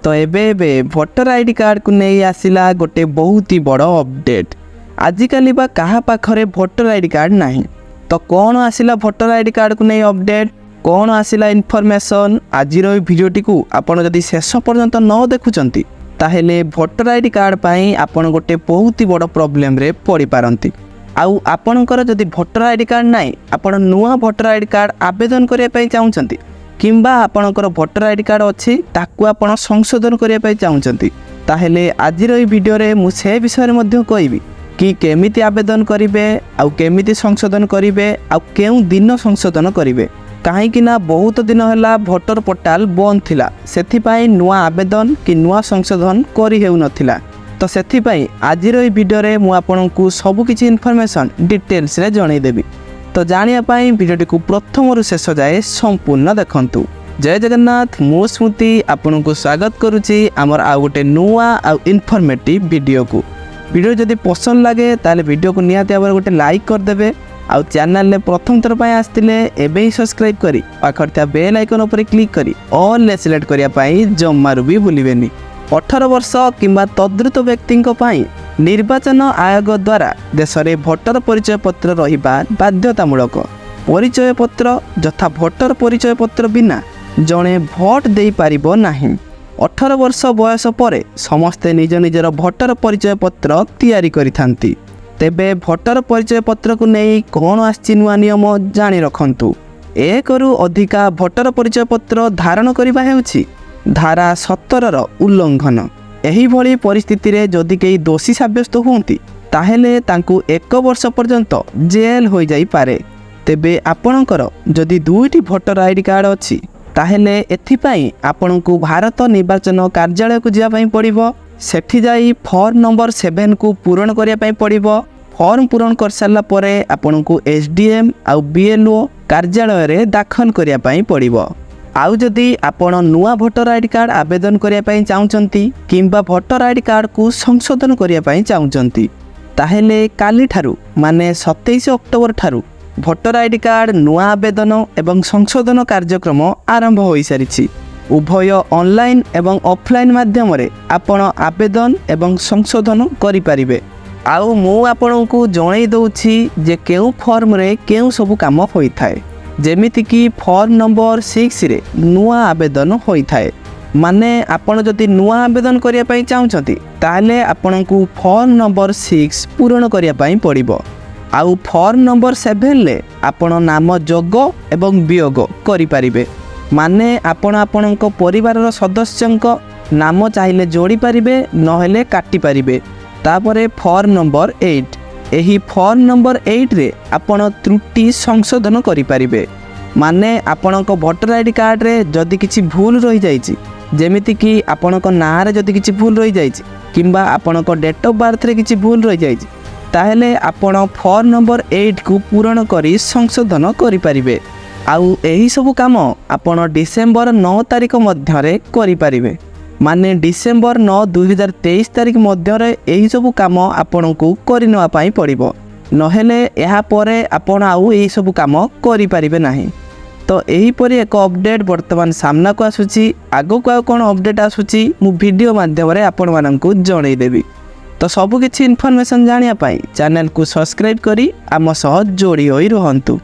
ତ ଏବେ ଏବେ ଭୋଟର ଆଇଡି କାର୍ଡ଼କୁ ନେଇ ଆସିଲା ଗୋଟେ ବହୁତ ହି ବଡ଼ ଅପଡ଼େଟ୍। ଆଜିକାଲି ବା କାହା ପାଖରେ ଭୋଟର ଆଇଡି କାର୍ଡ଼ ନାହିଁ? ତ କ'ଣ ଆସିଲା ଭୋଟର ଆଇଡି କାର୍ଡ଼କୁ ନେଇ ଅପଡ଼େଟ୍, କ'ଣ ଆସିଲା ଇନଫର୍ମେସନ୍? ଆଜିର ଏଇ ଭିଡ଼ିଓଟିକୁ ଆପଣ ଯଦି ଶେଷ ପର୍ଯ୍ୟନ୍ତ ନ ଦେଖୁଛନ୍ତି, ତାହେଲେ ଭୋଟର ଆଇଡି କାର୍ଡ଼ ପାଇଁ ଆପଣ ଗୋଟେ ବହୁତ ହି ବଡ଼ ପ୍ରୋବ୍ଲେମରେ ପଡ଼ିପାରନ୍ତି। ଆଉ ଆପଣଙ୍କର ଯଦି ଭୋଟର ଆଇଡି କାର୍ଡ଼ ନାହିଁ, ଆପଣ ନୂଆ ଭୋଟର ଆଇଡି କାର୍ଡ଼ ଆବେଦନ କରିବା ପାଇଁ ଚାହୁଁଛନ୍ତି କିମ୍ବା ଆପଣଙ୍କର ଭୋଟର ଆଇଡି କାର୍ଡ଼ ଅଛି, ତାକୁ ଆପଣ ସଂଶୋଧନ କରିବା ପାଇଁ ଚାହୁଁଛନ୍ତି, ତାହେଲେ ଆଜିର ଏଇ ଭିଡ଼ିଓରେ ମୁଁ ସେ ବିଷୟରେ ମଧ୍ୟ କହିବି କି କେମିତି ଆବେଦନ କରିବେ ଆଉ କେମିତି ସଂଶୋଧନ କରିବେ ଆଉ କେଉଁ ଦିନ ସଂଶୋଧନ କରିବେ। କାହିଁକି ନା ବହୁତ ଦିନ ହେଲା ଭୋଟର ପୋର୍ଟାଲ ବନ୍ଦ ଥିଲା, ସେଥିପାଇଁ ନୂଆ ଆବେଦନ କି ନୂଆ ସଂଶୋଧନ କରି ହେଉନଥିଲା। ତ ସେଥିପାଇଁ ଆଜିର ଏଇ ଭିଡ଼ିଓରେ ମୁଁ ଆପଣଙ୍କୁ ସବୁକିଛି ଇନଫର୍ମେସନ୍ ଡିଟେଲ୍ସରେ ଜଣାଇଦେବି। ତ ଜାଣିବା ପାଇଁ ଭିଡ଼ିଓଟିକୁ ପ୍ରଥମରୁ ଶେଷ ଯାଏ ସମ୍ପୂର୍ଣ୍ଣ ଦେଖନ୍ତୁ। ଜୟ ଜଗନ୍ନାଥ, ମୁଁ ସ୍ମୃତି ଆପଣଙ୍କୁ ସ୍ୱାଗତ କରୁଛି ଆମର ଆଉ ଗୋଟେ ନୂଆ ଆଉ ଇନଫର୍ମେଟିଭ୍ ଭିଡ଼ିଓକୁ। ଭିଡ଼ିଓ ଯଦି ପସନ୍ଦ ଲାଗେ, ତାହେଲେ ଭିଡ଼ିଓକୁ ନିହାତି ଭାବରେ ଗୋଟେ ଲାଇକ୍ କରିଦେବେ। ଆଉ ଚ୍ୟାନେଲରେ ପ୍ରଥମ ଥର ପାଇଁ ଆସିଥିଲେ ଏବେ ହିଁ ସବସ୍କ୍ରାଇବ୍ କରି ପାଖରେ ଥିବା ବେଲ୍ ଆଇକନ୍ ଉପରେ କ୍ଲିକ୍ କରି ଅଲ୍ରେ ସିଲେକ୍ଟ କରିବା ପାଇଁ ଜମାରୁ ବି ଭୁଲିବେନି। 18 ବର୍ଷ କିମ୍ବା ତଦ୍ରୁତ ବ୍ୟକ୍ତିଙ୍କ ପାଇଁ ନିର୍ବାଚନ ଆୟୋଗ ଦ୍ୱାରା ଦେଶରେ ଭୋଟର ପରିଚୟ ପତ୍ର ରହିବା ବାଧ୍ୟତାମୂଳକ। ପରିଚୟ ପତ୍ର ଯଥା ଭୋଟର ପରିଚୟ ପତ୍ର ବିନା ଜଣେ ଭୋଟ ଦେଇପାରିବ ନାହିଁ। 18 ବର୍ଷ ବୟସ ପରେ ସମସ୍ତେ ନିଜ ନିଜର ଭୋଟର ପରିଚୟ ପତ୍ର ତିଆରି କରିଥାନ୍ତି। ତେବେ ଭୋଟର ପରିଚୟ ପତ୍ରକୁ ନେଇ କ'ଣ ଆସିଛି ନୂଆ ନିୟମ, ଜାଣି ରଖନ୍ତୁ। ଏକରୁ ଅଧିକା ଭୋଟର ପରିଚୟ ପତ୍ର ଧାରଣ କରିବା ହେଉଛି ଧାରା 17ର ଉଲ୍ଲଂଘନ। ଏହିଭଳି ପରିସ୍ଥିତିରେ ଯଦି କେହି ଦୋଷୀ ସାବ୍ୟସ୍ତ ହୁଅନ୍ତି, ତାହେଲେ ତାଙ୍କୁ ଏକ ବର୍ଷ ପର୍ଯ୍ୟନ୍ତ ଜେଲ୍ ହୋଇଯାଇପାରେ। ତେବେ ଆପଣଙ୍କର ଯଦି ଦୁଇଟି ଭୋଟର ଆଇଡି କାର୍ଡ଼ ଅଛି, ତାହେଲେ ଏଥିପାଇଁ ଆପଣଙ୍କୁ ଭାରତ ନିର୍ବାଚନ କାର୍ଯ୍ୟାଳୟକୁ ଯିବା ପାଇଁ ପଡ଼ିବ। ସେଠି ଯାଇ ଫର୍ମ ନମ୍ବର 7କୁ ପୂରଣ କରିବା ପାଇଁ ପଡ଼ିବ। ଫର୍ମ ପୂରଣ କରିସାରିଲା ପରେ ଆପଣଙ୍କୁ ଏସ୍ ଡି ଏମ୍ ଆଉ ବି ଏଲ୍ ଓ କାର୍ଯ୍ୟାଳୟରେ ଦାଖଲ କରିବା ପାଇଁ ପଡ଼ିବ। ଆଉ ଯଦି ଆପଣ ନୂଆ ଭୋଟର ଆଇଡି କାର୍ଡ଼ ଆବେଦନ କରିବା ପାଇଁ ଚାହୁଁଛନ୍ତି କିମ୍ବା ଭୋଟର ଆଇଡି କାର୍ଡ଼କୁ ସଂଶୋଧନ କରିବା ପାଇଁ ଚାହୁଁଛନ୍ତି, ତାହେଲେ କାଲିଠାରୁ ମାନେ 27 ଅକ୍ଟୋବର ଠାରୁ ଭୋଟର ଆଇଡି କାର୍ଡ଼ ନୂଆ ଆବେଦନ ଏବଂ ସଂଶୋଧନ କାର୍ଯ୍ୟକ୍ରମ ଆରମ୍ଭ ହୋଇସାରିଛି। ଉଭୟ ଅନଲାଇନ୍ ଏବଂ ଅଫଲାଇନ୍ ମାଧ୍ୟମରେ ଆପଣ ଆବେଦନ ଏବଂ ସଂଶୋଧନ କରିପାରିବେ। ଆଉ ମୁଁ ଆପଣଙ୍କୁ ଜଣାଇ ଦେଉଛି ଯେ କେଉଁ ଫର୍ମରେ କେଉଁ ସବୁ କାମ ହୋଇଥାଏ। ଯେମିତିକି ଫର୍ମ ନମ୍ବର 6ରେ ନୂଆ ଆବେଦନ ହୋଇଥାଏ। ମାନେ ଆପଣ ଯଦି ନୂଆ ଆବେଦନ କରିବା ପାଇଁ ଚାହୁଁଛନ୍ତି, ତାହେଲେ ଆପଣଙ୍କୁ ଫର୍ମ ନମ୍ବର 6 ପୂରଣ କରିବା ପାଇଁ ପଡ଼ିବ। ଆଉ ଫର୍ମ ନମ୍ବର 7ରେ ଆପଣ ନାମ ଯୋଗ ଏବଂ ବିୟୋଗ କରିପାରିବେ। ମାନେ ଆପଣ ଆପଣଙ୍କ ପରିବାରର ସଦସ୍ୟଙ୍କ ନାମ ଚାହିଁଲେ ଯୋଡ଼ି ପାରିବେ, ନହେଲେ କାଟିପାରିବେ। ତାପରେ ଫର୍ମ ନମ୍ବର 8। ଏହି ଫର୍ମ ନମ୍ବର 8ରେ ଆପଣ ତ୍ରୁଟି ସଂଶୋଧନ କରିପାରିବେ। ମାନେ ଆପଣଙ୍କ ଭୋଟର ଆଇଡି କାର୍ଡ଼ରେ ଯଦି କିଛି ଭୁଲ ରହିଯାଇଛି, ଯେମିତିକି ଆପଣଙ୍କ ନାଁରେ ଯଦି କିଛି ଭୁଲ ରହିଯାଇଛି କିମ୍ବା ଆପଣଙ୍କ ଡେଟ୍ ଅଫ୍ ବାର୍ଥରେ କିଛି ଭୁଲ ରହିଯାଇଛି, ତାହେଲେ ଆପଣ ଫର୍ମ ନମ୍ବର 8କୁ ପୂରଣ କରି ସଂଶୋଧନ କରିପାରିବେ। ଆଉ ଏହିସବୁ କାମ ଆପଣ ଡିସେମ୍ବର 9 ତାରିଖ ମଧ୍ୟରେ କରିପାରିବେ। ମାନେ ଡିସେମ୍ବର 9, 2023 ତାରିଖ ମଧ୍ୟରେ ଏହିସବୁ କାମ ଆପଣଙ୍କୁ କରିନେବା ପାଇଁ ପଡ଼ିବ। ନହେଲେ ଏହାପରେ ଆପଣ ଆଉ ଏହିସବୁ କାମ କରିପାରିବେ ନାହିଁ। ତ ଏହିପରି ଏକ ଅପଡ଼େଟ୍ ବର୍ତ୍ତମାନ ସାମ୍ନାକୁ ଆସୁଛି। ଆଗକୁ ଆଉ କ'ଣ ଅପଡ଼େଟ୍ ଆସୁଛି, ମୁଁ ଭିଡ଼ିଓ ମାଧ୍ୟମରେ ଆପଣମାନଙ୍କୁ ଜଣାଇଦେବି। ତ ସବୁକିଛି ଇନଫର୍ମେସନ୍ ଜାଣିବା ପାଇଁ ଚ୍ୟାନେଲକୁ ସବସ୍କ୍ରାଇବ୍ କରି ଆମ ସହ ଯୋଡ଼ି ହୋଇ ରୁହନ୍ତୁ।